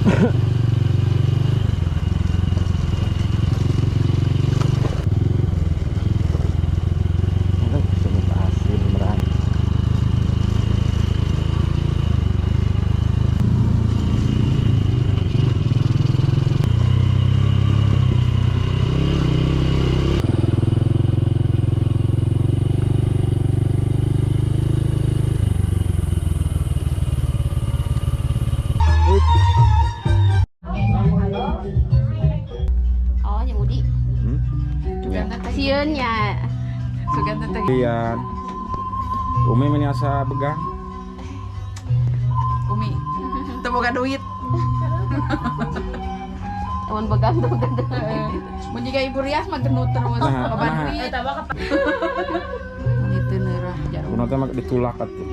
Aduh, semut asin merah. Oh, nya Budi. Hmm? Ya. Sieun nya. Sugan teh. Iya. Umi meni asa begang. Umi. Teu boga duit. Amun begang tuh begang. Mun jiga Ibu Rias mah genut terus Nah, loba nah. duit. Mun itu neurah jarum. Kuno teh mah ditulak atuh.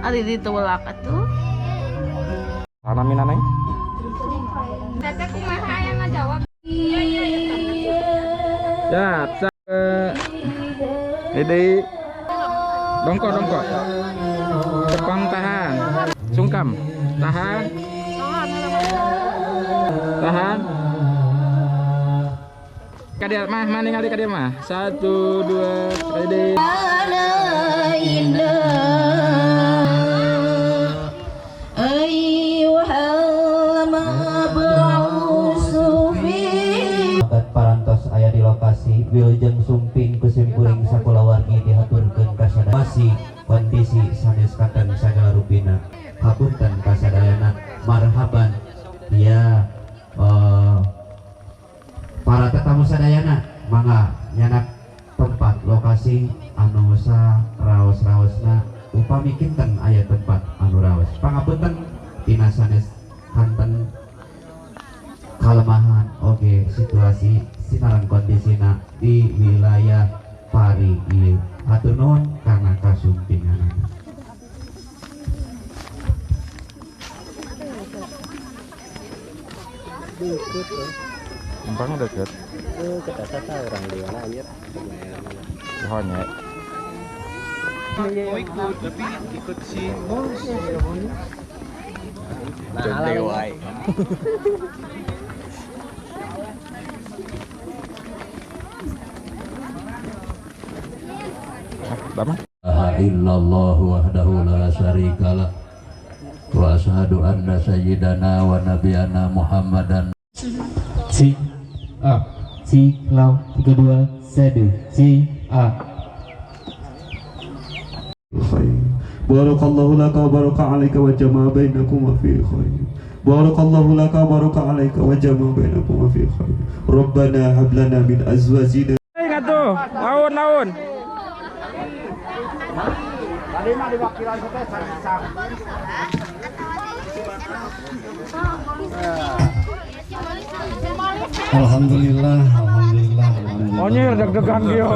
Ari ditulak atuh. Tanamin aneh. Teteh kumaha yang ngajawab? Ya, ini dongkok dongkok. Cepang tahan. Sungkem. Tahan. Tahan. Kadia mah, mah ningali kadia mah. Satu, dua, ready. Parantos aya di lokasi wilujeng sumping kusimkuring sakulawargi dihaturkeun kasadayana masih kondisi sanes kanten sagala rupina, hapunten kasadayana. Marhaban ya, para tetamu sadayana, mangga nyanak tempat lokasi anu sa raos-raosna. Upami kinten aya tempat anu raos, pangapunten tina sanes kanten kalemahan oge situasi sinaran kondisina di wilayah Pari ieu. Hatur nuhun kana kasumpinganana. Numpangnya deket. Orang di mana anjir? Pohonnya. Mau ikut, tapi ikut si bos. Nah, wae. Lama. Illallah wahdahu la syarikalah wa asyhadu anna sayyidana wa nabiyana Muhammadan. C A C lau 3 2 1 C A. خير بارك الله لك وبارك عليك وجمع بينكما في خير. بارك الله لك وبارك عليك وجمع بينكما في خير. ربنا هب لنا من أزواجنا. Ingat tuh, laun laun. Alhamdulillah, alhamdulillah, alhamdulillah. Oh, ini deg-degan dia.